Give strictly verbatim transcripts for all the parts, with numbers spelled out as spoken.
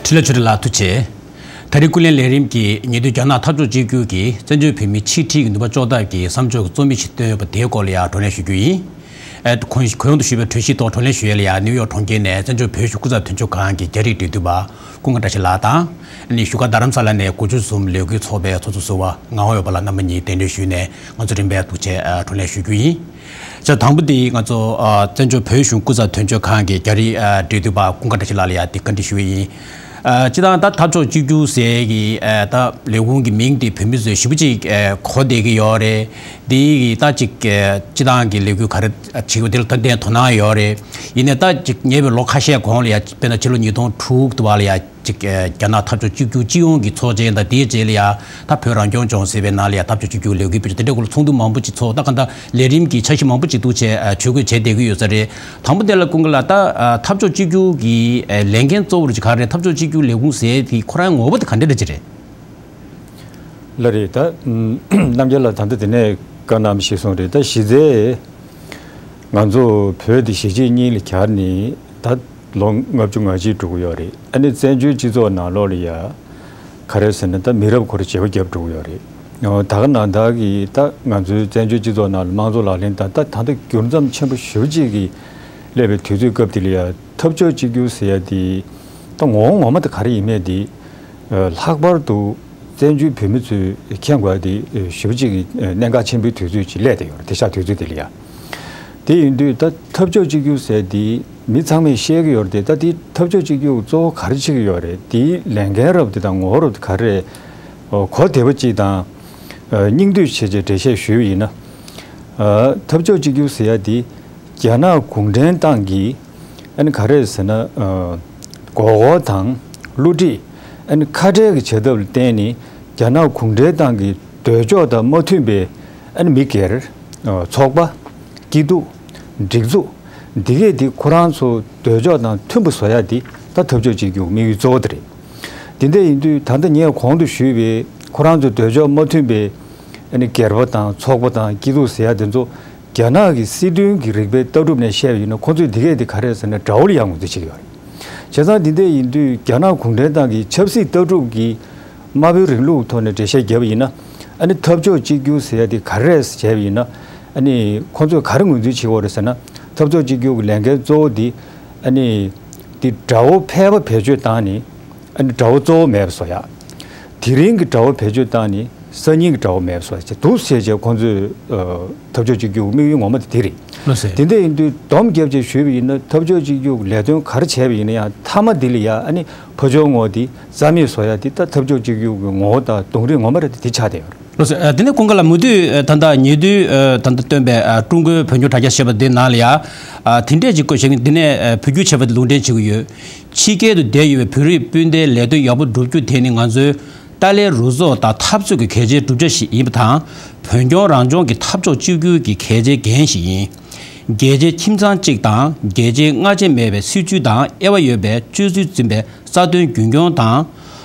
འཕྲིན་ལས་ཆོས་སྒྲོན་ལགས་ཐུགས་རྗེ་ཆེ། དེ་རིང་ཀུན་གླེང་ལས་རིམ་གྱི་ཉེ་དུས་རྒྱ་ནག་འཐབ་ཕྱོགས་གཅིག་གྱུར་གྱིས་བཙན་བྱོལ་བོད་མིའི་ཆིག་སྒྲིལ་གྱི་ནུས་པ་གཅོག་ཐབས་ཀྱི་བསམ་ཕྱོགས་ཀྱི་རྩོམ་ཡིག་ཞིག་བཏོན་ཡོད་པ་དེའི་སྐོར་ལ་ཡང་བགྲོ་གླེང་ཞུ་རྒྱུ་ཡིན། ཨ་གོང་གོང་དུ་ཞུས་པའི་གྲོས་གཞིའི་ཐོག་བགྲོ་གླེང་ཞུ་ཡས་ལ་ཡང་ནིའུ་ཡོག་གྲོང་ཁྱེར་ནས་བཙན་བྱོལ་བོད་གཞུང་སྐུ་ཚབ་དོན་གཅོད་ཁང་གི་རྒྱ་རིགས་འབྲེལ་མཐུད་པ་ཀུན་དགའ་བཀྲ་ཤིས་ལགས་དང་། ཨ་ནི་བཞུགས་སྒར་རྡ་རམ་ས་ལ་ནས་དགུ་བཅུ་གསུམ་ལས་འགུལ་ཚོགས་པའི་ཚོགས་གཙོ་ཟུར་པ་ངག་དབང་འོད་འབར་ལགས་རྣམ་པ་གཉིས་གདན་འདྲེན་ཞུས་ནས་ང་ཚོ་རིམ་པས་ཐུགས་རྗེ་ཆེ་ཨ་བགྲོ་གླེང་ཞུ་རྒྱུ་ཡིན། ཅེས་དང་པོ་དེ་ང་ཚོ་ཨ་བཙན་བྱོལ་བོད་གཞུང་སྐུ་ཚབ་དོན་གཅོད་ཁང་གི་རྒྱ་རིགས་ཨ་འབྲེལ་མཐུད་པ་ཀུན་དགའ་བཀྲ་ཤིས་ལགས་ལ་ཡང་དེ་བཀའ་འདྲི་ཞུ་ཡི་ཡིན། ཨ་སྤྱིར་བཏང་ད་འཐབ་ཕྱོགས་གཅིག་གྱུར་ཟེར་གི་ཨ་ད་ལས་ཁུངས་ཀྱི་མིང་དེ་བོད་མི་ཚོས་ཞེ་པོ་ཅིག་ཨ་གོ་བསྡད་ཀྱི་ཡོད་རེད། དེ་གི་ད་ཅིག་ཨ་སྤྱིར་བཏང་གི་ལས་འགུལ་ག་རེ་བྱེད་ཀྱི་ཡོད་དེ་ལ་ད་གཏན་དོ་སྣང་ཡོད་རེད། ཡིན་ནའི་ད་ཅིག་ཉེ་བའི་ལོ་ཁ་ཤས་གོང་ལ་ཡང་དཔེར་ན་ཕྱི་ལོ་ཉིས་སྟོང་དྲུག་དུ་བ་ལ་ཡང་ཅིག་ཨ་རྒྱ་ནག་འཐབ་ཕྱོགས་གཅིག་གྱུར་སྤྱི་ཡོངས་ཀྱི་ཚོགས་ཆེན་དང་དེའི་རྗེས་ལ་ཡང་ད་བོད་རང་སྐྱོང་ལྗོངས་ཟེར་བའི་ནང་ལ་ཡང་འཐབ་ཕྱོགས་གཅིག་གྱུར་ལས་འགུལ་སྤེལ་ཕྱོགས་དེ་འདྲའི་སྐོར་ལ་ཚོགས་འདུ་མང་པོ་ཅིག་ཚོགས། ད་ག་ད་ལས་རིམ་གྱི་འཆར་གཞི་མང་པོ་ཅིག་འདུག་བྱས་ཨ་ཇུས་འགོད་བྱས་བསྡད་ཀྱི་ཡོད་ས་རེད། དང་པོ་དེ་ལ་ཀུན་དགའ་ལགས། ད་ཨ་འཐབ་ཕྱོགས་གཅིག་གྱུར་གྱི་ཨ་ལས་འགན་གཙོ་བོ་རུ་ག་རེ་རེད། འཐབ་ཕྱོགས་གཅིག་གྱུར་ལས་ཁུངས་ཟེར་དེ་ཁོ་རང་ངོ་བོ་དེ་ག་འདྲ་འདྲ་ཅིག་རེད། ལགས་རེད། ད་ཨམ་རྣམ་རྒྱལ་ལགས་ད་ལྟ་དེ་ནས་བཀའ་གནང་བཞིན་སོང་རེད། ད་གཞི་རྩའི་ང་ཚོ་བོད་འདི་གཞིས་བྱེས་གཉིས་ལ་གྱར་ནས་ད་ལོ་ལྔ་བཅུ་ང་གཅིག་འགྲོ་གི་ཡོད་རེད། ཨ་ནི་བཙན་བྱོལ་སྤྱི་ཚོགས་ནང་ལོགས་ལ་ཡ་ག་རེ་ཟེར་ན་ད་མི་རབས་འཁོར་བརྗེ་པོ་བརྒྱབ་འགྲོ་གི་ཡོད་རེད། ཨོ་ད་ག་ནང་ལྟར་གྱི་ད་ང་ཚོའི་བཙན་བྱོལ་སྤྱི་ཚོགས་ནང་ལ་དམངས་གཙོ་ལག་ལེན་དང་ད་ད་ལྟ་འགྱུར་མཚམས་ཆེན་པོ་ཞེ་པོ་ཅིག་གི་སླེབས་པའི་དུས་ཚོད་སྐབས་དེ་ལ་ཡ་འཐབ་ཕྱོགས་གཅིག་གྱུར་ཟེར་ཡ་དེ་ད་ངོ་བོ་ངོ་མ་དེ་ག་རེ་ཡིན་མེད་དེ་ལྷག་པར་དུ་བཙན་བྱོལ་བོད་མི་ཚོས་མཁྱེན་དགོས་ཡ་དེ་ཞེ་པོ་ཅིག་གི་གནད་འགག་ཆེན་པོའི་དུས་ཚོད་ཅིག་སླེབས་བསྡད་ཡོད་རེད། དེང་སང་དུས་ཚོད་དེ་ལ་ཡ། དེ་ཡིན་དུས་ད་འཐབ་ཕྱོགས་གཅིག་གྱུར་ཟེར་དེ་མི་ཚང་མས་ཤེས་ཀྱི་ཡོད་རེད་དེ། ད་དེ་འཐབ་ཕྱོགས་གཅིག་གྱུར་གཙོ་བོ་ག་རེ་བྱེད་ཀྱི་ཡོད་རེད། དེའི་ལས་འགན་རབ་དེ་དང་ངོ་བོ་རབ་དེ་ག་རེ་རེད། གོ་བདེ་པོ་ཅིག་དང་སྙིང་བསྡུས་བྱས་བྱས་འགྲེལ་བཤད་ཞུས་པ་ཡིན་ན། འཐབ་ཕྱོགས་གཅིག་གྱུར་ཟེར་ཡ་དེ་རྒྱ་ནག་གུང་ཁྲན་ཏང་གིས་ཨ་ནི་ག་རེ་ཟེར་ན་མགོ་སྐོར་དང་བསླུ་བྲིད་ཨ་ནི་ཁ་བྲལ་གྱི་བྱ་ཐབས་ལ་བརྟེན་ནས་རྒྱ་ནག་གུང་ཁྲན་ཏང་གི་འདོད་ཕྱོགས་དང་མ་མཐུན་པའི་ཨ་ནི་མི་སྒེར། ཚོགས་པ། སྐྱིད་སྡུག་སྒྲིག་འཛུགས། འདི་གས་འདི་ཁོ་རང་ཚོ་འདོད་ཕྱོགས་དང་མཐུན་པ་བཟོ་ཡ་འདི་ད་འཐབ་ཕྱོགས་གཅིག་གྱུར་དམིགས་ཡུལ་གཙོ་བོ་དེ་རེད། འདི་འདྲ་ཡིན་དུས་ད་ལྟ་ངས་གོང་དུ་ཞུས་པའི་ཁོ་རང་ཚོ་འདོད་ཕྱོགས་མ་མཐུན་པའི་ཨ་ནི་སྒེར་པ་དང་ཚོགས་པ་དང་སྐྱིད་སྡུག་ཟེར་ཡ་དེ་ཚོ་རྒྱ་ནག་གི་སྲིད་དོན་གྱི་རིག་པའི་ལྟ་གྲུབ་ནས་བཤད་པ་ཡིན་ན་ཁོ་ཚོས་འདི་གས་འདི་ག་རེ་ཟེར་ན་དགྲ་བོ་ལ་ཡང་ངོས་འཛིན་བྱེད་ཀྱི་ཡོད་རེད། བྱས་ཙང་འདི་འདྲ་ཡིན་དུས་རྒྱ་ནག་གུང་ཁྲན་ཏང་གི་ཆབ་སྲིད་ལྟ་གྲུབ་ཀྱི་དམར་པོའི་རིང་ལུགས་ཐོག་ནས་འགྲེལ་བཤད་བརྒྱབ་པ་ཡིན་ན། ཨ་ནི་འཐབ་ཕྱོགས་གཅིག་གྱུར་ཟེར་ཡ་དེ་ག་རེ་རེད་ཟེར་བྱས་པ་ཡིན་ན། ཨ་ནི་ཁོང་ཚོས་ག་རེ་ངོས་འཛིན་བྱེད་ཀྱི་ཡོད་རེད་ཟེར་ན། འཐབ་ཕྱོགས་གཅིག་གྱུར་གྱི་ལས་འགན་གཙོ་བོ་འདི་ཨ་ནི་འདི་དགྲ་བོ་ཕལ་པ་བེད་སྤྱོད་བཏང་ནས་ཨ་ནི་དགྲ་བོ་གཙོ་བོ་མེད་པ་བཟོ་ཡ། དེ་རིང་གི་དགྲ་བོ་བེད་སྤྱོད་བཏང་ནས་སང་ཉིན་གྱི་དགྲ་བོ་མེད་པ་བཟོ་ཡ་འདུག་ཟེར་བྱས་ཁོང་ཚོས་ཨ་འཐབ་ཕྱོགས་གཅིག་གྱུར་གྱི་དམིགས་ཡུལ་ངོ་མ་དེ་དེ་རེད། ལགས་སོ། དེ་འདྲ་ཡིན་དུས་སྡོམ་བརྒྱབ་བྱས་ཞུས་པ་ཡིན་ན་འཐབ་ཕྱོགས་གཅིག་གྱུར་གྱི་ལས་དོན་ག་རེ་བྱས་པ་ཡིན་ན་ཡང་མཐའ་མ་འདི་ལ་ཡ་ཨ་ནི་ཕར་ཕྱོགས་ངོས་འདི་རྩ་མེད་བཟོ་ཡ་འདི་ད་འཐབ་ཕྱོགས་གཅིག་གྱུར་གྱི་ངོ་བོ་དང་གདོང་རིས་ངོ་མ་རེད་དེ་ཆགས་བསྡད་ཡོད་རེད། ལགས་སོ། ཨ་དེ་ནས་ཀུན་དགའ་ལགས་མུ་མཐུད་ཨ་ད་ལྟ་ཉེ་དུས་ཨ་ད་ལྟ་བཏོན་པའི་ཨ་ཀྲུང་གོའི་བོད་འགྱུར་དྲ་རྒྱ་ཞེས་པ་འདི་ནང་ལ་ཡ་ཨ་དེ་འདྲས་ཅིག་བཀོད་བཞག་གི་འདི་ནས་ཨ་བོད་བསྒྱུར་བྱས་པ་དེ་ལུང་འདྲེན་བྱེད་ཀྱི་ཡོད། ཕྱི་རྒྱལ་དུ་བསྡད་ཡོད་པའི་བོད་རིགས་སྤུན་ཟླའི་ལས་དོན་ཡག་པོ་བསྒྲུབ་རྒྱུ་དེ་ནི་ང་ཚོའི་ཏཱ་ལའི་རུ་ཚོགས་དང་འཐབ་རྩོད་ཀྱི་གལ་ཆེའི་གྲུབ་ཆ་ཞིག་ཡིན་པ་དང་། བོད་སྐྱོང་རང་སྐྱོང་གི་འཐབ་ཕྱོགས་གཅིག་གྱུར་གྱི་གལ་ཆེའི་འགན་ཞིག་ཡིན། རྒྱལ་གཅེས་ཁྱིམ་ཚང་གཅིག་དང་རྒྱལ་གཅེས་སྔ་རྗེས་མེད་པའི་སྲིད་ཇུས་དང་དབྱེ་བ་ཡོད་པའི་སྤྱོད་ཚུལ་འཛིན་པའི་རྩ་དོན་རྒྱུན་འཁྱོངས་དང་།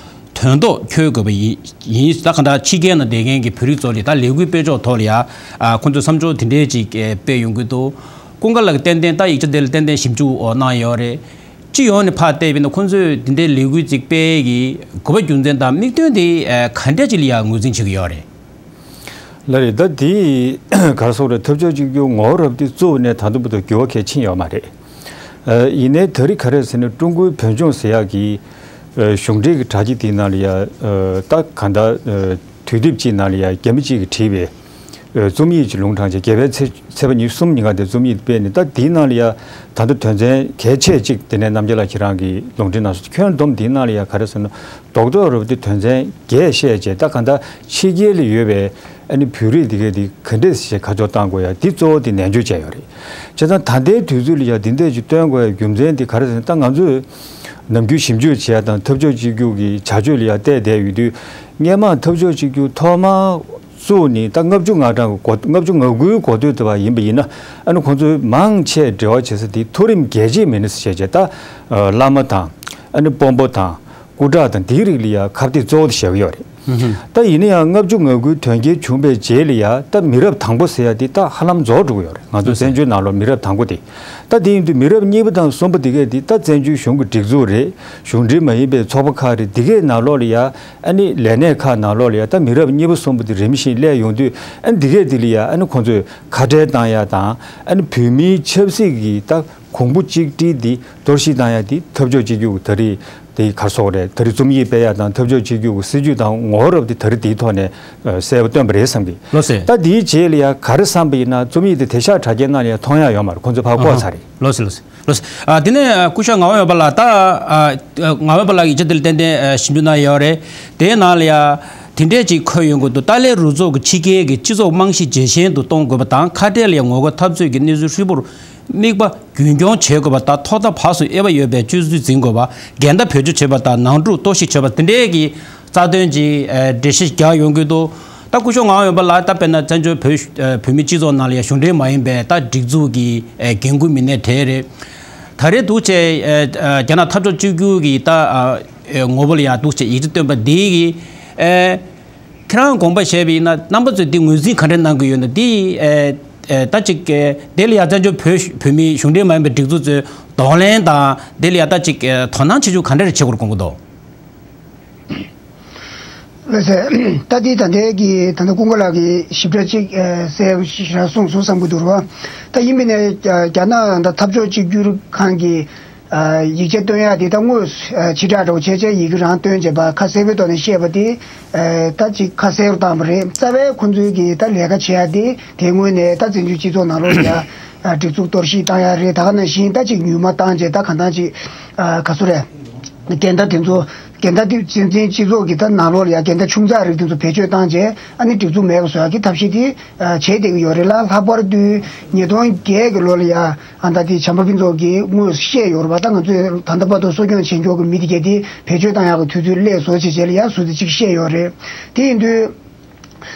དོན་ཐོག་འཁྱོལ་དགོས་པ་ཡིན། ཡིན་ད་ག་ད་ཕྱི་རྒྱལ་ནང་བསྡད་མཁན་གྱི་བོད་རིགས་ཚོ་ལ་ད་ལས་འགུལ་སྤེལ་ཕྱོགས་ཐོག་ལ་ཡ་ཨ་ཁོང་ཚོས་བསམ་ཚུལ་དེ་འདྲས་ཅིག་ཨེ་སྤེལ་ཡོང་གི་འདུག་ཀུན་དགའ་ལགས་ཀྱིས་ཏན་ཏན་ད་ཡིག་ཆ་དེ་ལ་ཏན་ཏན་ཞིབ་འཇུག་འོ་གནང་ཡོད་རེད། སྤྱི་ཡོངས་ནས་ཕར་བལྟས་པ་ཡིན་ན་ཁོང་ཚོས་དེ་འདྲའི་ལས་འགུལ་ཅིག་སྤེལ་གྱི་དགོས་པ་རྒྱུ་མཚན་དང་དམིགས་དོན་དེ་ཨེ་ག་འདྲས་ཅིག་ལ་ཡ་ངོས་འཛིན་བྱེད་ཀྱི་ཡོད་རེད། ལགས་རེད། ད་དེ་ག་རེ་ཟེར་དགོས་རེད། འཐབ་ཕྱོགས་གཅིག་གྱུར་ངོ་བོ་རབ་དེ་བཙུགས་ནས་ད་དུང་བར་དུ་འགྱུར་བ་གང་ཡང་ཕྱིན་ཡོད་མ་རེད། ཨ་ཡིན་ནའི་ད་རེས་ག་རེ་ཟེར་ན་ཀྲུང་གོའི་བོད་ལྗོངས་ཟེར་ཡག་གི་ཨ་གཞུང་འབྲེལ་གྱི་དྲ་རྒྱ་དེའི་ནང་ལ་ཡ་ཨ་ད་གང་ལྟར་ཨ་དུས་དེབ་ཅིག་ནང་ལ་ཡ་རྒྱ་མི་གཅིག་གིས་བྲིས་པའི་ཨ་རྩོམ་ཡིག་ཅིག་ལུང་དྲངས་བྱས། རྒྱལ་བའི་ཚེ་ཚེས་པ་ཉི་ཤུ་གསུམ་ཉིན་ཀ་དེ་རྩོམ་ཡིག་སྤེལ་ནས། ད་དེའི་ནང་ལ་ཡ་ད་ལྟ་དོན་ཚན་གལ་ཆེ་གཅིག་དེ་ནས་རྣམ་རྒྱལ་ལགས་ཁྱེད་རང་གིས་ལུང་འདྲེན་གནང་སོང་། ཁྱོན་བསྡོམས་དེའི་ནང་ལ་ཡ་ག་རེ་ཟེར་ན་རྡོག་རྡོག་རུ་དེ་དོན་ཚན་བརྒྱད་བཤད་བྱས། ད་གང་ལྟར་ཕྱི་རྒྱལ་ལ་ཡོད་པའི་ཨ་ནི་བོད་རིགས་དེ་གས་དེ་ག་འདྲས་ཞེས་ཁ་ཕྱོགས་བཏང་དགོས་ཡ་དེ་གཙོ་བོ་དེ་ནན་བརྗོད་བྱས་ཡོད་རེད། བྱས་ཙང་ད་ལྟའི་དུས་ཚོད་ལ་ཡ་དེ་འདྲས་ཅིག་སྟོན་དགོས་ཡ་རྒྱུ་མཚན་དེ་ག་རེ་ཟེར་ན། ད་ང་ཚོས་ནམ་རྒྱུན་ཞིབ་འཇུག་བྱས་ཡ་དང་འཐབ་ཕྱོགས་གཅིག་གྱུར་གྱི་བྱ་སྤྱོད་ལ་ཡ་བལྟས་བསྡད་ཡོད་དུས། སྔོན་མ་འཐབ་ཕྱོགས་གཅིག་གྱུར་ཐོག་མར་བཙུགས་ནས་ད་ལྔ་བཅུ་ང་གྲངས་ཀྱི་འགོ་ལྔ་བཅུ་ང་དགུའི་འགོ་སྟོད་དུ་བ་ཡིན་པ་ཡིན་ན། ཨ་ནི་ཁོང་ཚོས་མང་ཆེ་འབྲེལ་བ་བྱེད་ས་དེ་མཐོ་རིམ་རྒྱལ་གཅེས་མི་སྣ་ཟེར་བྱས་ད་བླ་མ་དང་ཨ་ནི་དཔོན་པོ་དང་སྐུ་དྲག་དང་དེའི་རིགས་ལ་ཡ་ཁ་གཏད་གཙོ་བོ་དེ་བཞག་གི་ཡོད་རེད། ད་ཡིན་ན་ཡང་ལྔ་བཅུ་ང་དགུའི་དོན་རྐྱེན་བྱུང་བའི་རྗེས་ལ་ཡ་ད་མི་རབས་དང་པོ་ཟེར་ཡ་དེ་ད་ཧ་ལམ་རྫོགས་འགྲོ་གི་ཡོད་རེད། ང་ཚོ་བཙན་བྱོལ་ནང་ལོགས་མི་རབས་དང་པོ་དེ། ད་དེ་ཡིན་དུས་མི་རབས་གཉིས་པ་དང་གསུམ་པ་དེ་གས་དེ་ད་བཙན་བྱོལ་གཞུང་གི་སྒྲིག་འཛུགས་རེད། གཞུང་འབྲེལ་མ་ཡིན་པའི་ཚོགས་པ་ཁག་རེད། དེ་གས་ནང་ལོགས་ལ་ཡ་ཨ་ནི་ལས་གནས་ཁག་ནང་ལོགས་ལ་ཡ་ད་མི་རབས་གཉིས་པ་གསུམ་པ་དེ་རིམ་བཞིན་སླེབས་ཡོང་དུས། ཨ་ནི་དེ་གས་དེ་ལ་ཡ་ཨ་ནི་ཁོང་ཚོས་ཁ་བྲལ་བཏང་ཡ་དང་། ཨ་ནི་བོད་མིའི་ཆབ་སྲིད་ཀྱི་ད་གོང་བུ་གཅིག་སྒྲིལ་འདི་གཏོར་བཤིག་བཏང་ཡ་འདི་འཐབ་ཕྱོགས་གཅིག་གྱུར་གྱི་ད་རེས་དེ་ག་རེ་ཟེར་དགོས་རེད། ད་རེས་རྩོམ་ཡིག་སྤེལ་ཡ་དང་འཐབ་ཕྱོགས་གཅིག་གྱུར་གྱི་སྲིད་བྱུས་དང་ངོ་བོ་རབ་དེ་ད་རེས་དེའི་ཐོག་ནས་ཨ་གསལ་པོ་སྟོན་པ་རེད་བསམ་གི། ལགས་སོ། ད་དེའི་རྗེས་ལ་ཡ་ག་རེ་བསམ་པ་ཡིན་ན། རྩོམ་ཡིག་དེ་དེང་སང་དྲ་རྒྱའི་ནང་ལ་ཡ་མཐོང་ཡ་ཡོད་མ་རེད། ཁོང་ཚོས་ཕར་བཀོག་ཚར་རེད། ལགས་སོ། ལགས་སོ། ལགས་སོ། ཨ་དེ་ནས་ཨ་སྐུ་ཞབས་ངག་དབང་འོད་འབར་ལགས། ད་ཨ་ངག་དབང་འོད་འབར་ལགས་ཀྱི་ཡིག་ཆ་དེ་ལ་ཏན་ཏན་ཨ་ཞིབ་འཇུག་གནང་ཡོད་རེད། དེའི་ནང་ལ་ཡ་དེ་འདྲས་ཅིག་འཁོད་ཡོང་གི་འདུག། ཏཱ་ལའི་རུ་ཚོགས་ཀྱི་ཕྱི་རྒྱལ་གྱི་སྤྱི་ཚོགས་རྨང་གཞི་ཇེ་ཞན་དུ་གཏོང་དགོས་པ་དང་། ཁ་བྲལ་ལ་ཡ་ངོ་རྒོལ་འཐབ་རྩོད་ཀྱི་གནས་ཚུལ་ཧྲིལ་པོར་མིག་དཔེ་རྒྱུན་འཁྱོངས་བྱེད་དགོས་པ་དང་། ཐོག་མཐའ་བར་གསུམ་དབྱེ་བ་ཡོད་པའི་སྤྱོད་ཚུལ་འཛིན་དགོས་པ། འགལ་ཟླ་བེད་སྤྱོད་བྱེད་པ་དང་། ནང་འཁྲུག་གཏོར་བཤིག་བྱེད་པ། དེ་འདྲའི་གི་རྩ་དོན་གྱི་ཨ་འགྲེལ་བཤད་རྒྱག་ཡོང་གི་འདུག། ད་སྐུ་ཞབས་ངག་དབང་འོད་འབར་ལགས། ད་དཔེར་ན་བཙན་བྱོལ་བོད་ཨ་བོད་མིའི་སྤྱི་ཚོགས་ནང་ལ་ཡ་གཞུང་འབྲེལ་མ་ཡིན་པའི་ད་སྒྲིག་འཛུགས་ཀྱི་ཨ་འགན་འཁུར་མི་སྣའི་གྲས་རེད། ད་རེས་འདུག་བྱས་ཨ་ཨ་རྒྱ་ནག་འཐབ་ཕྱོགས་གཅིག་གྱུར་གྱི་ད་ཨ་ཨ་ངོ་བོ་ལ་ཡ་འདུག་བྱས་ཡིག་ཆ་བཏོན་པ་འདི་གིས་ཨ་ཁྱེད་རང་དགོངས་པ་བཞེས་པ་ཡིན་ན། རྣམ་པ་ཚོས་འདི་ངོས་འཛིན་ག་འདྲ་གནང་གི་ཡོད་ན། འདི་ཨ་ཨ་ད་ཅིག་ཨ་དེ་ལ་ཡ་བཙན་བྱོལ་བོད་བོད་མིའི་གཞུང་འབྲེལ་མ་ཡིན་པའི་སྒྲིག་འཛུགས་ཚོས་གདོང་ལེན་དང་། དེ་ལ་ཡ་ད་ཅིག་ཨ་དོ་སྣང་བྱེད་ཕྱོགས་ག་འདྲ་རེ་བྱེད་དགོས་རེད་དགོངས་ཀྱི་འདུག། ལགས་སེ། ད་འདི་ད་ལྟའི་གི་ད་ལྟ་ཀུན་དགའ་ལགས་ཀྱིས་ཞིབ་ཕྲ་ཅིག་ཨ་གསལ་པོ་ཞེ་དྲག་གསུངས་སོང་བསམ་གྱི་འདུག་ར་བ། ད་ཡིན་པས་ན་རྒྱ་ནག་ད་འཐབ་ཕྱོགས་གཅིག་གྱུར་ཁང་གི་ཨ་ཡིག་ཆ་བཏོན་ཡག་དེ་ད་དངོས་སུ་ཨ་ཕྱི་དྲགས་འདྲ་བོ་བྱས་བྱས་ཡི་གེ་རང་བཏོན་བྱས་པ་ཁ་གསལ་པོའི་ཐོག་ནས་བཤད་པ་དེ། ཨ་ད་ཅིག་ཁ་གསལ་པོ་བཏང་བ་རེད། རྩ་བའི་ཁོང་ཚོའི་གི་ད་ལས་ཀ་བྱེད་ཡག་དེ་དེ་སྔོན་ནས་ད་བཙན་བྱོལ་སྤྱི་ཚོགས་ནང་ལོགས་ལ་ཡ་ཨ་སྒྲིག་འཛུགས་གཏོར་བཤིག་བཏང་ཡག་རེད། ད་ག་ནང་བཞིན་ད་ཅིག་མྱུལ་མ་བཏང་བྱས་ད་གང་ལྟར་ཅིག་ཨ་ག་ཚོད་རེད། འགལ་ཟླ་དེ་ཚོ། འགལ་ཟླ་དེ་སྤྱི་སྤྱི་ཚོགས་ཀྱི་ད་ནང་ལོགས་ལ་ཡ་འགལ་ཟླ་ཆུང་ཙག་རིགས་དེ་ཚོ་བེད་སྤྱོད་བཏང་བྱས། ཨ་ནི་སྒྲིག་འཛུགས་མེད་པ་བཟོ་ཡག་གི་ཐབས་ཤེས་དེ་ཨ་བྱས་བསྡད་ཀྱི་ཡོད་རེད་ལ། ལྷག་པར་དུ་ཉིས་སྟོང་བརྒྱད་ཀྱི་ལོ་ལ་ཡ་ཨ་ད་དེ་བྱམས་པ་ཕུན་ཚོགས་ཀྱིས་དངོས་སུ་བཤད་ཡོད་རེད་པ། ད་ང་ཚོས་ད་ལྟ་བར་དུ་གསོ་སྐྱོང་བྱེད་མཁན་གྱི་མི་དེ་གས་དེ་བེད་སྤྱོད་བཏང་ཡག་གི་དུས་ཚོད་སླེབས་སོང་ཟེར་བྱས་ལ་ཡ་ཟུར་དུ་གཅིག་བཤད་ཡོད་རེད། དེ་ཡིན་དུས།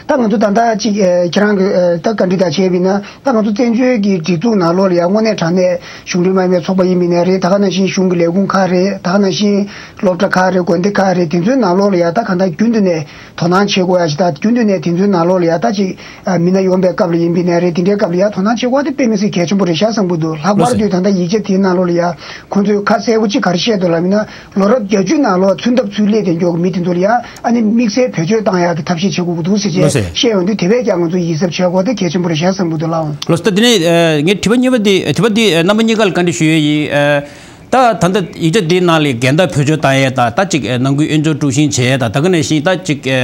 ད་ང་ཚོ་ད་ལྟ་ཅིག་ཨེ་ཁྱེད་རང་གི་ཨེ་ད་བཀའ་འདྲི་དང་བྱས་པ་ཡིན་ན། ད་ང་ཚོ་བཙན་བྱོལ་གྱི་སྒྲིག་འཛུགས་ནང་ལོགས་ལ་ཡང་དངོས་གནས་དྲང་གནས་གཞུང་འབྲེལ་མ་ཡིན་པའི་ཚོགས་པ་ཡིན་པ་ཡིན་ནའི་རེད། ད་ག་ནང་བཞིན་གཞུང་གི་ལས་ཁུངས་ཁག་རེད། ད་ག་ནང་བཞིན་སློབ་གྲྭ་ཁག་རེད། དགོན་སྡེ་ཁག་རེད། དེ་ཚོའི་ནང་ལོགས་ལ་ཡང་ད་གང་ལྟར་རྒྱུན་དུ་ནས་དོ་སྣང་བྱེད་དགོས་ཡ་ཞིག་དང་། རྒྱུན་དུ་ནས་དེ་ཚོའི་ནང་ལོགས་ལ་ཡང་ད་ཅིག་ཨ་མི་སྣ་ཡོང་པའི་སྐབས་ལ་ཡིན་པ་ཡིན་ནའི་རེད། དེ་འདྲའི་སྐབས་ལ་ཡང་དོ་སྣང་བྱེད་དགོས་པ་དེ་དཔེ་མི་སྲིད་གལ་ཆེན་པོ་རེད་ཤག་བསམ་གྱི་འདུག། ལྷག་པར་དུ་ད་ལྟ་ཡིག་ཆ་དེའི་ནང་ལོགས་ལ་ཡང་ཁོང་ཚོས་ཁ་གསལ་པོ་ཅིག་ག་རེ་བཤད་འདུག་ལབ་ཡིན་ན། ལོ་རབས་བརྒྱད་ཅུ་ནང་ལོགས་མཚོན་ཐབས་ཚུར་སླེབས་བསྡད་མཁན་གྱི་མི་དེ་ཚོ་ལ་ཡ་ཨ་ནི་དམིགས་བསལ་བེད་སྤྱོད་བཏང་ཡག་གི་ཐབས་ཤེས་བྱེད་དགོས་ཀྱི་འདུག་ཟེར་བྱས་ལགས་སོ། བཤད་ཡོང་དུས། དེ་བས་ཀྱང་ང་ཚོ་ཡིད་གཟབ་བྱེད་དགོས་དེ་གལ་ཆེན་པོ་རེད་ཤག་བསམ་གྱི་འདུག་ལགས། ལགས་སོ། ད་དེ་ནས་ཨ་ངས་དྲི་བ་གཉིས་པ་དེ། དྲི་བ་དེ་ཨ་རྣམ་པ་གཉིས་ཀ་ལ་བཀའ་འདྲི་ཞུ་ཡས་ཡིན། ཨ་ད་ད་ལྟ་ཡིག་ཆ་དེའི་ནང་ལ་འགལ་ཟླ་བེད་སྤྱོད་བཏང་ཡས་དང་། ད་ཅིག་ཨ་ནང་ཁུལ་དབྱེན་སྦྱོར་དཀྲུག་ཤིང་བྱས་ཡས་དང་། ད་ག་ནང་བཞིན་ད་ཅིག་ཨ་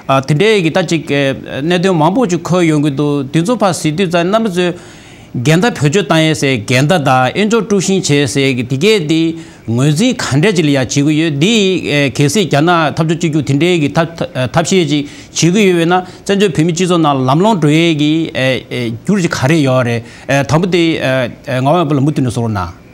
ཨ་དེ་འདྲའི་གི་ད་ཅིག་ཨ་གནད་དོན་མང་པོ་ཅིག་འཁོད་ཡོང་གི་འདུག། དེ་ཚོ་ཕར་གཟིགས་དུས་ཙང་རྣམ་པ་ཚོས། འགལ་ཟླ་བེད་སྤྱོད་བཏང་ཡས་ཟེར། འགལ་ཟླ་དང་དབྱེན་སྦྱོར་དཀྲུག་ཤིང་བྱས་ཟེར་གི་དེ་གས་དེ་ངོས་འཛིན་ག་འདྲས་ཅིག་ལ་ཡ་བྱེད་ཀྱི་ཡོད། འདི་ཨེ་གལ་སྲིད་རྒྱ་ནག་འཐབ་ཕྱོགས་གཅིག་གྱུར་དེ་འདྲའི་གི་ཐབས་ཐབས་ཤེས་ཅིག་བྱེད་ཀྱི་ཡོད་པས་ན། བཙན་བྱོལ་བོད་མི་སྤྱི་ཚོགས་ནང་ལམ་ལྷོང་འགྲོ་ཡས་ཀྱི་ཨེ་ཨེ་རྒྱུ་ཅིག་ག་རེ་ཡོད་རེད། ཨེ་དང་པོ་དེ་ཨེ་ཨེ་ངག་དབང་པ་ལ་མུ་མཐུད་ནས་གསུང་རོགས་གནང་།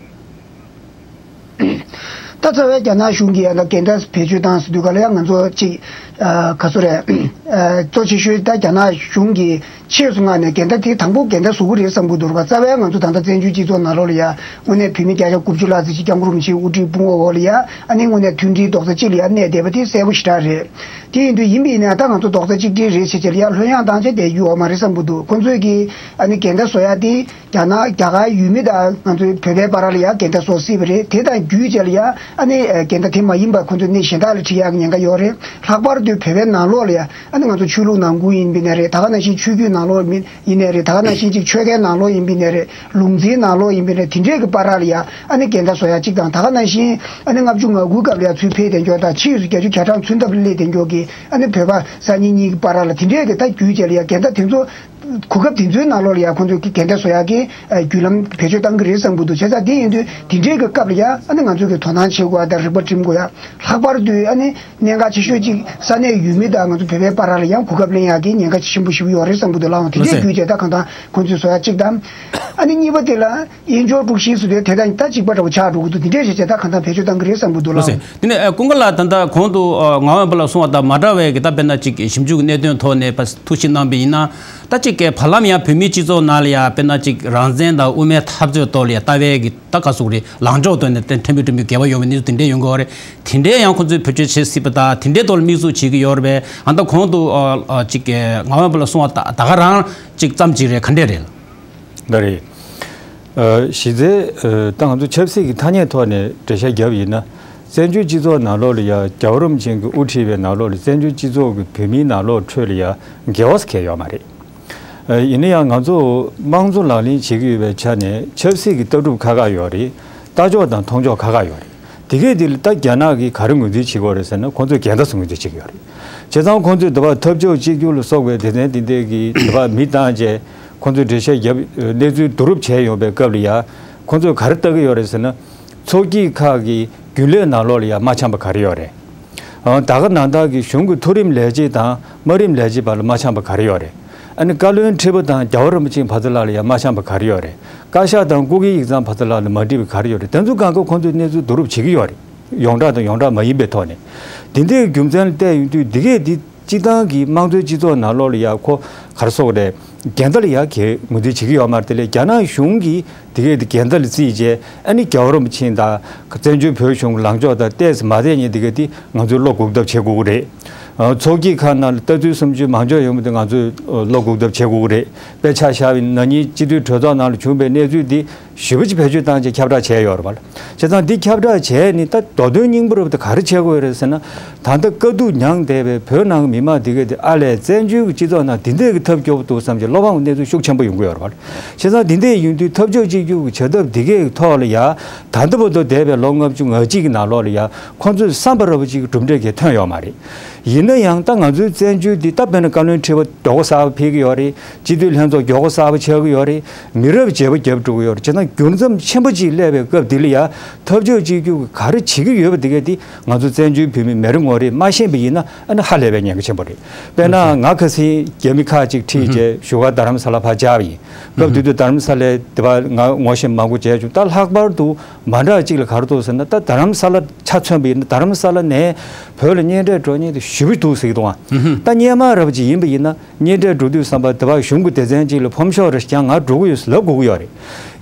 ད་རྩ་བའི་རྒྱ་ནག་གཞུང་གིས་ཡང་ན་འགལ་ཟླ་བེད་སྤྱོད་བཏང་ཟེར་དུས་ག་ལ་ཡང་ང་ཚོ་ཅིག་ཨ་ག་ཚོད་རེད། ཨ་གཙོ་ཆེ་ཤོས་ད་རྒྱ་ནག་གཞུང་གིས་ཆེས་སུ་མངགས་ནས་འགལ་ཟླ་དེ་དང་པོ་འགལ་ཟླ་བཟོ་གི་རེད་བསམ་གྱི་འདུག་ར་བ། རྩ་བའི་ང་ཚོ་ད་ལྟ་བཙན་བྱོལ་སྤྱི་ཚོགས་ནང་ལོགས་ལ་ཡ་དངོས་གནས་བོད་མི་བརྒྱ་ཆ་དགུ་བཅུ་ལྷག་ཙམ་ཅིག་སྐྱབས་མགོན་རིན་པོ་ཆེའི་དབུ་ཁྲིད་དཔུང་འོག་འོག་ལ་ཡ་ཨ་ནི་དངོས་གནས་མཐུན་སྒྲིལ་རྡོག་རྩ་གཅིག་ལ་ཡ་གནས་བསྡད་པ་དེ་གསལ་པོ་ཞེ་དྲག་རེད། དེ་ཡིན་དུས་ཡིན་པ་ཡིན་ན་ད་ང་ཚོ་རྡོག་རྩ་གཅིག་སྒྲིལ་རེད་ཟེར་བྱས་ལ་ཡ་ལྷོད་ཡངས་བཏང་བྱས་བསྡད་རྒྱུ་ཡོད་མ་རེད་བསམ་གྱི་འདུག། ཁོང་ཚོས་ཀྱིས་ཨ་ནི་འགལ་ཟླ་བཟོ་ཡ་དེ། རྒྱ་ནག་རྒྱ་གར་ཡུལ་མི་དང་ང་ཚོའི་བོད་པའི་བར་ལ་ཡང་འགལ་ཟླ་བཟོ་སྲིད་པ་རེད། དེ་དང་བརྒྱུད་བྱས་ལ་ཡང་ཨ་ནི་འགལ་ཟླ་དེ་མ་ཡིན་པ་ཁོ་ཚོས་གནས་གཞན་དག་ལ་ཁྲིད་ཡག་གི་ཉེན་ཁ་ཡོད་རེད། ལྷག་པར་དུ་བོད་པའི་ནང་ལོགས་ལ་ཡང་ཨ་ནི་ང་ཚོ་ཆོས་ལུགས་ནང་ཁུལ་ཡིན་པ་ཡིན་ནའི་རེད། ད་ག་ནང་བཞིན་ཆོས་བརྒྱུད་ནང་ལོགས་ཡིན་ནའི་རེད། ད་ག་ནང་བཞིན་ཅིག་ཆོལ་ཁའི་ནང་ལོགས་ཡིན་པ་ཡིན་ནའི་རེད། ལུང་ཚན་ནང་ལོགས་ཡིན་པ་ཡིན་ནའི་རེད། དེ་འདྲས་ཀྱི་བར་ལ་ཡང་ཨ་ནི་འགལ་ཟླ་བཟོ་ཡག་གཅིག་དང་། ད་ག་ནང་བཞིན་ཨ་ནི་ལྔ་བཅུ་ང་དགུའི་སྐབས་ལ་ཡང་ཚུར་ཕེབས་བསྡད་མཁན་དང་ཕྱིས་སུ་བརྒྱད་ཅུ་གྱ་གྲངས་མཚོན་ཐབས་སླེབས་བསྡད་མཁན་གྱི་ཨ་ནི་བོད་པ་གསར་རྙིང་གཉིས་ཀྱི་བར་ལ་དེ་འདྲས་ཀྱི་ད་བརྒྱུད་བྱས་ལ་ཡང་འགལ་ཟླ་དེ་ཚོ། གོ་སྐབས་དེ་ཚོའི་ནང་ལོགས་ལ་ཡང་ཁོང་ཚོས་འགལ་ཟླ་བཟོ་ཡག་གི་ཨ་བརྒྱུད་ལམ་བེད་སྤྱོད་བཏང་གི་རེད་བསམ་གྱི་འདུག། བྱས་ཙང་དེ་ཡིན་དུས་དེ་འདྲའི་གི་སྐབས་ལ་ཡང་ཨ་ནི་ང་ཚོས་ཀྱི་དོ་སྣང་བྱེད་དགོས་ཡ་དང་རིག་པ་སྒྲིམ་དགོས་ཡ། ལྷག་པར་དུ་ཨ་ནི་གནད་འགག་ཆེ་ཤོས་གཅིག་ས་གནས་ཡུལ་མི་དང་ང་ཚོ་བོད་པའི་བར་ལ་ཡང་གོ་སྐབས་ལེན་ཡག་གི་ཉེན་ཁ་ཆེན་པོ་ཞིག་ཡོད་རེད་བསམ་གྱི་འདུག་ལགས། དེ་འདྲའི་ལགས་སོ། བརྒྱུད་བྱས་ད་གང་ལྟར་ཁོང་ཚོས་བཟོ་ཡ་གཅིག་དང་། ཨ་ནི་གཉིས་པ་དེ་ལ། དབྱེན་སྦྱོར་དཀྲུག་ཤིང་ཟེར་དུས་དེ་དང་ད་གཅིག་པ་འདྲ་བོ་ཆགས་འགྲོ་གི་འདུག། འདི་འདྲས་བྱས་བྱས་ད་གང་ལྟར་བེད་སྤྱོད་གཏང་གི་རེད་བསམ་གྱི་འདུག་ལགས། ལགས་སོ། དེ་ནས་ཨ་ཀུན་དགའ་ལགས། ད་ལྟ་གོང་དུ་ཨ་ངག་དབང་པ་ལགས་གསུངས་པ་དང་མ་འདྲ་བའི་གི་ད་དཔེར་ན་ཅིག་ཞིབ་འཇུག་གི་གནད་དོན་ཐོག་ནས་ཕར་ཐུགས་ཞིབ་གནང་པ་ཡིན་ན། ད་ཅིག་གི་བར་ལམ་ཡང་བོད་མིའི་སྤྱི་ཚོགས་ནང་ལ་ཡང་དཔེར་ན་ཅིག་རང་བཙན་དང་དབུ་མའི་འཐབ་རྩོད་ཐོག་ལ་ཡང་ལྟ་བའི་གི་ད་ག་ཟེར་དགོས་རེད། ལངས་ཕྱོགས་ཐོག་ནས་ད་ཕྲན་བུ་ཕྲན་བུ་འགལ་བ་ཡོང་བའི་གནས་ཚུལ་དེ་འདྲས་ཡོང་གི་ཡོད་རེད། དེ་འདྲས་ཡང་ཁོང་ཚོས་བེད་སྤྱོད་བྱེད་སྲིད་པ་དང་དེ་འདྲས་ཐོག་ལ་དམིགས་སུ་བྱེད་ཀྱི་ཡོད་རེད་པས། ཨ་ད་གོང་དུ་ཨ་ཨ་ཅིག་གི་ངག་དབང་པ་ལགས་གསུངས་པ་ད་ད་ག་རང་ཅིག་ཙམ་ཅིག་རེད། ག་འདྲས་རེད། ད་རེད། ཨ། གཞི་རྩའི། ཨ། ད་ང་ཚོ་ཆབ་སྲིད་ཀྱི་ཐ་སྙད་ཐོག་ནས་འགྲེལ་བཤད་བརྒྱབ་ཡིན་ན། བཙན་བྱོལ་སྤྱི་ཚོགས་ནང་ལོགས་ལ་ཡ་རྒྱལ་བ་རིན་པོ་ཆེ་གིས་དབུ་ཁྲིད་པའི་ནང་ལོགས་ལ་བཙན་བྱོལ་སྤྱི་ཚོགས་ཀྱི་བོད་མིའི་ནང་ལོགས་ཁྲོད་ལ་ཡ་འགལ་བ་ཟེར་མཁན་ཡོད་མ་རེད། ཨ། ཡིན་ན་ཡང་ང་ཚོ་དམངས་གཙོ་ལག་ལེན་བྱེད་ཀྱི་ཡོད་པའི་ཆ་ནས་ཆབ་སྲིད་ཀྱི་ལྟ་གྲུབ་ཁག་ཁག་ཡོད་རེད། ལྟ་ཕྱོགས་དང་མཐོང་ཕྱོགས་ཁག་ཁག་ཡོད་རེད། དེ་གས་དེ་ལ་ད་རྒྱ་ནག་གིས་ག་རེ་ངོས་འཛིན་བྱེད་ཀྱི་ཡོད་རེད་ཟེར་ན། ཁོང་ཚོས་འགལ་ཟླ་ཟེར་ངོས་འཛིན་བྱེད་ཀྱི་ཡོད་རེད། བྱས་ཙང་ཁོང་ཚོས་དེ་བར་འཐབ་ཕྱོགས་གཅིག་གྱུར་ལ་སོགས་པའི་སྡེ་ཚན་དེ་འདྲས་ཀྱི་དེ་བར་མི་བཏང་བྱས། ཁོང་ཚོས་འགྲེལ་བཤད་བརྒྱབ། གནས་ཚུལ་བསྡུ་རུབ་བྱས་ཡོང་པའི་སྐབས་ལ་ཡ། ཁོང་ཚོས་ག་རེ་ལྟ་གི་ཡོད་རེད་ཟེར་ན། ཚོགས་སྐྱིད་ཁག་གི་རྒྱུན་ལས་ནང་ལོགས་ལ་ཡ་མ་འཆམ་པ་ག་རེ་ཡོད་རེད། ཨང་། ད་ག་ནང་ལྟར་གྱི་གཞུང་གི་མཐོ་རིམ་ལས་བྱེད་དང་དམའ་རིམ་ལས་བྱེད་བར་ལ་མ་འཆམ་པ་ག་རེ་ཡོད་རེད། ཨ་ནི་བཀའ་བློན་ཁྲི་པ་དང་རྒྱལ་བ་རིན་པོ་ཆེའི་བར་དུ་ལ་ལ་ཡ་མ་འཆམ་པ་ག་རེ་ཡོད་རེད། བཀའ་ཤག་དང་སྐུ་སྒེར་ཡིག་ཚང་བར་དུ་ལ་ལ་མ་འགྲིག་པ་ག་རེ་ཡོད་རེད། དེ་ཚོ་གང་ག་ཁོང་ཚོས་གནས་ཚུལ་བསྡུ་རུབ་བྱེད་ཀྱི་ཡོད་རེད། ཡོངས་གྲགས་དང་ཡོངས་གྲགས་མ་ཡིན་པའི་ཐོག་ནས། འདི་འདྲའི་རྒྱུ་མཚན་ལ་བལྟས་ཡོང་དུས། འདི་གས་འདི་སྤྱི་བཏང་གི་དམངས་གཙོའི་སྤྱི་ཚོགས་ནང་ལོགས་ལ་ཡ་ཁོ་ག་རེ་ཟེར་དགོས་རེད། འགལ་ཟླ་ལ་ཡ་གའི་ངོས་འཛིན་བྱེད་ཀྱི་ཡོད་མ་རེད། དེ་ལས་རྒྱ་ནག་གཞུང་གིས་དེ་གས་དེ་འགལ་ཟླ་ལ་བརྩིས་བྱས། ཨ་ནི་རྒྱལ་བ་རིན་པོ་ཆེ་དང་བཙན་བྱོལ་བོད་གཞུང་གི་ལངས་ཕྱོགས་དང་ཏོག་ཙམ་མ་འཐད་མཁན་དེ་གས་དེ་ང་ཚོས་བློ་འགུག་ཐབས་བྱེད་དགོས་ཀྱི་རེད། ཨ། ཚོགས་སྐྱིད་ཁག་ནང་ལ་ལྟ་ཚུལ་བསམ་ཚུལ་མང་ཕྱོགས་ཡོང་བ་དེ་ང་ཚོས་བློ་འགུག་ཐབས་བྱེད་དགོས་ཀྱི་རེད། དཔེར་ཆ་བཞག་པ་ཡིན་ན། ན་ནིང་སྤྱི་འཐུས་གྲོས་ཚོགས་ནང་ལ་བྱུང་བའི་གནས་ཚུལ་འདི་ཞེ་པོ་ཅིག་བེད་སྤྱོད་བཏང་བྱས་ཁྱབ་བསྒྲགས་བྱས་ཡོད་རེད་པ། བྱས་ཙང་འདི་ཁྱབ་བསྒྲགས་བྱས་ནས། ད་མདོ་དོན་སྙིང་པོ་རུ་ད་ག་རེ་བྱེད་དགོས་རེད་ཟེར་ན། ད་ལྟ་དཀའ་སྡུག་མྱངས་བསྡད་པའི་བོད་ནང་གི་མི་མང་འདི་གས་དེ། ཨ་ལས། བཙན་བྱོལ་གྱི་སྤྱི་ཚོགས་ནང་འདི་འདྲས་ཀྱི་ཐབས་སྐྱོ་པོ་འདུག་བསམ་བྱས་བློ་ཕམ་གྱི་གནས་ཚུལ་ཤུགས་ཆེན་པོ་ཡོང་གི་ཡོད་རེད་པ། བྱས་ཙང་འདི་འདྲས་ཡིན་དུས་འཐབ་ཕྱོགས་གཅིག་གྱུར་གྱི་བྱ་ཐབས་འདི་གས་ཀྱི་ཐོག་ལ་ཡ། ད་ལྟ་བར་དུ་འདས་པའི་ལོ་ལྔ་བཅུ་ང་གཅིག་གི་ནང་ལོགས་ལ་ཡ། ཁོང་ཚོས་བསམ་པ་འདྲ་པོ་ཅིག་གི་གྲུབ་འབྲས་གང་ཡང་ཐོན་ཡོད་མ་རེད། ཡིན་ན་ཡང་ད་ང་ཚོའི་བཙན་བྱོལ་འདི། ད་དཔེར་ན་བཀའ་བློན་ཁྲི་པ་མགྱོགས་པོ་གསར་པ་ཕེབས་ཀྱི་ཡོད་རེད། སྤྱི་འཐུས་ལྷན་ཚོགས་མགྱོགས་པོ་གསར་པ་ཆགས་ཀྱི་ཡོད་རེད། མི་རབས་བརྗེ་པོ་བརྒྱབ་འགྲོ་གི་ཡོད་རེད། བྱས་ཙང་འགྱུར་མཚམས་ཆེན་པོ་ཅིག་སླེབས་པའི་སྐབས་འདི་ལ་ཡ། འཐབ་ཕྱོགས་གཅིག་གྱུར་གྱིས་ག་རེ་བྱེད་ཀྱི་ཡོད་པ་འདི་གས་འདི། ང་ཚོ་བཙན་བྱོལ་བོད་མི་མི་རེ་ངོ་རེས་མ་ཤེས་པ་ཡིན་ན། ཨ་ནི་ཧ་ལས་པའི་ཉེན་ཁ་ཆེན་པོ་རེད། དཔེར་ན། ང་ཁ་སང་རྒྱ་མི་ཁག་ཅིག་ཁྲིད་བྱས་བཞུགས་སྒར་རྡ་རམ་ས་ལ་ཕར་བཅར་བ་ཡིན། སྐབས་དེ་དུས་རྡ་རམ་ས་ལའི་དེ་བར་ང་ངོ་ཤེས་མང་པོ་བྱས་བྱུང་། ད་ལྷག་པར་དུ་མ་འདྲ་གཅིག་ལ་ག་རེ་འདུག་ཟེར་ན། ད་རྡ་རམ་ས་ལ་ཆ་མཚོན་པ་ཡིན་ན། རྡ་རམ་ས་ལ་ནས་བོད་ལ་གཉེན་འཕྲད་འགྲོ་མཁན་དེ་ཞེ་པོ་འདུག་ཟེར་གྱི་འདུག་ཨ། ད་སྔོན་མ་འདྲ་པོ་ཅིག་ཡིན་པ་ཡིན་ན། གཉེན་འཕྲད་འགྲོ་དུས་ཙམ་པ་དེ་བར་གཞུང་གི་སྡེ་ཚན་ཅིག་ལ་ཕོམ་ཤོག་རེ་ཞིག་ཀྱང་ང་འགྲོ་གི་ཡོད་ཟེར་ལབ་དགོས་ཀྱི་ཡོད་རེད།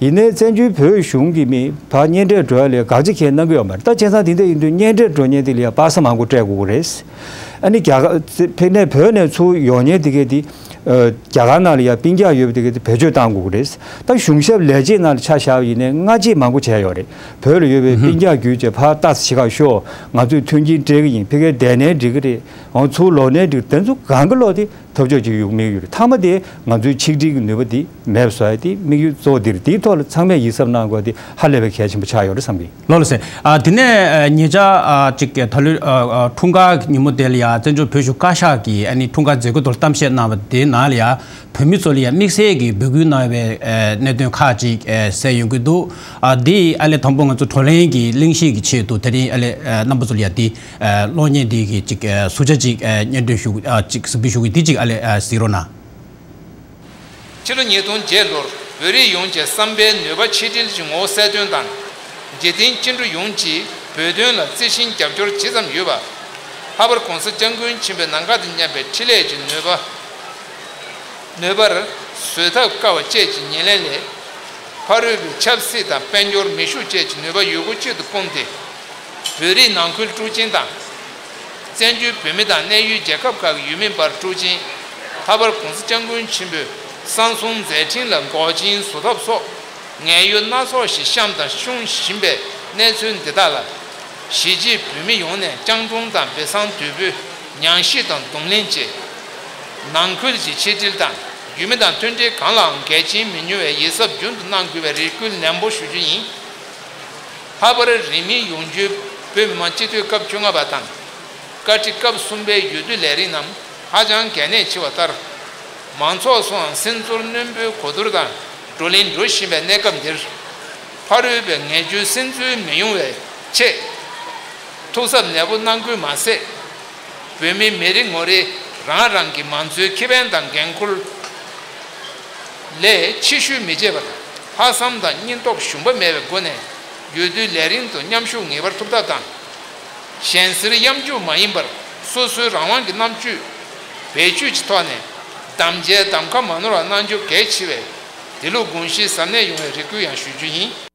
ཡིན་ནའི་བཙན་བྱོལ་བོད་གཞུང་གི་མི་ཕར་གཉེན་འཕྲད་འགྲོ་ཡ་ལ་དགག་བྱ་གང་ཡང་གནང་གི་ཡོད་མ་རེད། ད་བྱས་ཙང་འདི་འདྲ་ཡིན་དུས་གཉེན་འཕྲད་འགྲོ་མཁན་དེ་ལ་ཡ་པ་སེ་མང་པོ་སྤྲད་དགོས་ཀྱི་རེད། ཨ་ནི་རྒྱ་གར་ཕེབས་ནས་བོད་ནས་ཚུར་ཡོང་མཁན་དེ་གས་དེ། ཨ། རྒྱ་གར་ནང་ལ་ཡ་སྤུན་ཀྱག་ཡོད་པ་དེ་གས་དེ་བེད་སྤྱོད་བཏང་དགོས་ཀྱི་རེད། ད་གཞུང་ཞབས་ལས་བྱེད་ནང་ལ་ཆ་བཞག་པ་ཡིན་ནའི་སྔ་རྗེས་མང་པོ་བྱས་ཡོད་རེད། བོད་ལ་ཡོད་པའི་སྤུན་ཀྱག་བརྒྱུད་བྱས་ཕར་ལྟ་ས་ཞིག་ཁ་ཤོག་ང་ཚོས་མཐུན་རྐྱེན་སྤྲད་ཀྱི་ཡིན། ཕ་གིར་བསྡད་ནའི་འགྲིག་གི་རེད། འོང་ཚུར་ལོག་ནའི་འགྲིག། དེ་ཚོ་གང་གི་བློ་དེ་འཐབ་ཕྱོགས་གཅིག་གྱུར་དམིགས་ཡུལ་རེད། མཐའ་མ་དེ་ང་ཚོའི་ཆིག་སྒྲིལ་གྱི་ནུས་པ་དེ་མེད་པ་བཟོ་ཡ་དེ་དམིགས་ཡུལ་གཙོ་བོ་འདི་རེད། དེའི་ཐོག་ལ་ཚང་མས་ཡིད་གཟབ་གནང་དགོས་དེ་ཧ་ལས་པའི་གལ་ཆེན་པོ་ཆགས་ཡོད་རེད་བསམ་གི། ལགས་ལགས་སེ། ཨ། དེ་ནས། ཨ། ཉེ་ཆར། ཨ། ཅིག་ད་ལོའི། ཨ། ཨ། འཁྲུངས་སྐར་ཉིན་མོ་དེ་ལ་ཡ་བཙན་བྱོལ་བོད་གཞུང་བཀའ་ཤག་གིས། ཨ་ནི་འཁྲུངས་སྐར་མཛད་སྒོའི་ཐོག་ལ་གཏམ་བཤད་གནང་བ་དེའི་ནང་ལ་ཡ། བོད་མི་ཚོ་ལ་ཡ་དམིགས་བསལ་གྱི་འབོད་སྐུལ་གནང་བའི། ཨ། གནད་དོན་ཁག་ཅིག་ཨ། གསལ་ཡོང་གི་འདུག་ཨ། འདི་ཨ་ལས་དང་པོ་ང་ཚོ་བགྲོ་གླེང་གི་གླེང་གཞི་གི་ཆེད་དུ། དེ་རིང་ཨ་ལས། ཨ། རྣམ་པ་ཚོ་ལ་ཡ་འདི། ཨ། གློག་བརྙན་འདི་གི་ཅིག་ཨ། ཟུར་ཆ་ཅིག་ཨ། སྙན་སྒྲོན་ཞུ། ཨ། ཅིག་གཟིགས་འབུལ་ཞུ་གི། འདི་ཅིག་ཨ་ལས། ཨ། གཟིགས་རོགས་གནང་། ཕྱི་ལོ་ཉིས་སྟོང་བརྒྱད་ལོར་བོད་རིགས་ཡོངས་ཀྱི་བསམ་པའི་ནུས་པ་ཆེ་འབྲིང་གི་ངོ་བོ་གསལ་སྟོན་དང་། འཇིག་རྟེན་སྐྱེ་འགྲོ་ཡོངས་ཀྱིས་བོད་དོན་ལ་བརྩེ་ཞེན་རྒྱབ་སྐྱོར་ཇི་ཙམ་ཡོད་པ། ལྷག་པར་༸གོང་ས་༸སྐྱབས་མགོན་ཆེན་པོའི་ནམ་མཁའ་དང་མཉམ་པའི་འཕྲིན་ལས་ཀྱི་ནུས་པ། ནུས་པར་བཟོད་ཐབས་དཀའ་བ་བཅས་ཀྱི་ཉེར་ལེན་ལས། ཕ་རོལ་པོའི་ཆབ་སྲིད་དང་དཔལ་འབྱོར་མེ་ཤུགས་བཅས་ཀྱི་ནུས་པ་ཡོད་རྒུ་གཅིག་ཏུ་སྤུངས་ཏེ། བོད་རིགས་ནང་ཁུལ་དཀྲུག་ཤིང་དང་། བཙན་བྱོལ་བོད་མི་དང་གནས་ཡུལ་རྒྱལ་ཁབ་ཁག་གི་ཡུལ་མི་བར་དཀྲུག་ཤིང་། ལྷག་པར་༸གོང་ས་༸སྐྱབས་མགོན་ཆེན་པོའི་གསང་གསུམ་མཛད་འཕྲིན་ལ་འགོག་རྐྱེན་བཟོ་ཐབས་སོགས། ངན་གཡོ་སྣ་ཚོགས་ཤིག་བཤམས་དང་སྐྱོང་བཞིན་པའི་གནས་ཚུལ་འདི་དག་ལ། གཞིས་བྱེས་བོད་མི་ཡོངས་ནས་སྤྱང་གྲུང་དང་སྦས་གསང་དོད་པོས་མྱང་ཤེས་དང་གདོང་ལེན་བྱས། ནང་ཁུལ་གྱི་ཆིག་སྒྲིལ་དང་ཡུལ་མི་དང་མཐུན་སྒྲིལ་གང་ལའང་འགལ་རྐྱེན་མི་འབྱུང་བའི་ཡིད་གཟབ་རྒྱུན་དུ་གནང་དགོས་པའི་རེ་སྐུལ་ནན་པོ་ཞུ་རྒྱུ་ཡིན། ལྷག་པར་རིང་མིན་ཡོང་རྒྱུའི་བོད་མི་མང་སྤྱི་འཐུས་སྐབས་བཅོ་ལྔ་པ་དང་། བཀའ་ཁྲི་སྐབས་གསུམ་པའི་འོས་བསྡུ་ལས་རིམ་རྣམས་ཧ་ཅང་གལ་གནད་ཆེ་བ་ལྟར། མང་ཚོགས་སུའང་སེམས་ཚོར་རྣོན་པོའི་གོ་བསྡུར་དང་བགྲོ་གླེང་འགྲོ་བཞིན་པའི་གནས་སྐབས་འདིར། ཕ་རོལ་པོའི་ངན་སྤྱོད་སེམས་འཚོལ་མི་ཡོང་བའི་ཆེད། ཐུགས་གཟབ་ནན་པོ་གནང་དགོས་མ་ཟད། བོད་མི་མི་རེ་ངོ་རེས་རང་རང་གི་མང་གཙོའི་ཁེ་ཕན་དང་འགན་འཁུར་ལས་ཕྱི་བཤོལ་མི་བྱེད་པར། ལྷག་བསམ་དང་སྙིང་སྟོབས་ཞུམ་པ་མེད་པའི་སྒོ་ནས་འོས་བསྡུའི་ལས་རིམ་དུ་མཉམ་ཞུགས་ངེས་པར་ཐུབ་ཐབས་དང་། གཞན་སེལ་གཡམ་རྒྱུག་མ་ཡིན་པར་སོ་སོའི་རང་དབང་གི་རྣམ་དཔྱོད། བེད་སྤྱོད་ཀྱི་ཐོག་ནས་གདམ་བྱའི་གདམ་ཁ་མ་ནོར་བ་གནང་རྒྱུ་གལ་ཆེ་བས། དེ་ལུགས་དགོངས་གཞི་གཟབ་ནན་ཡོང་བའི་རེ་སྐུལ་ཡང་ཞུ་རྒྱུ་ཡིན།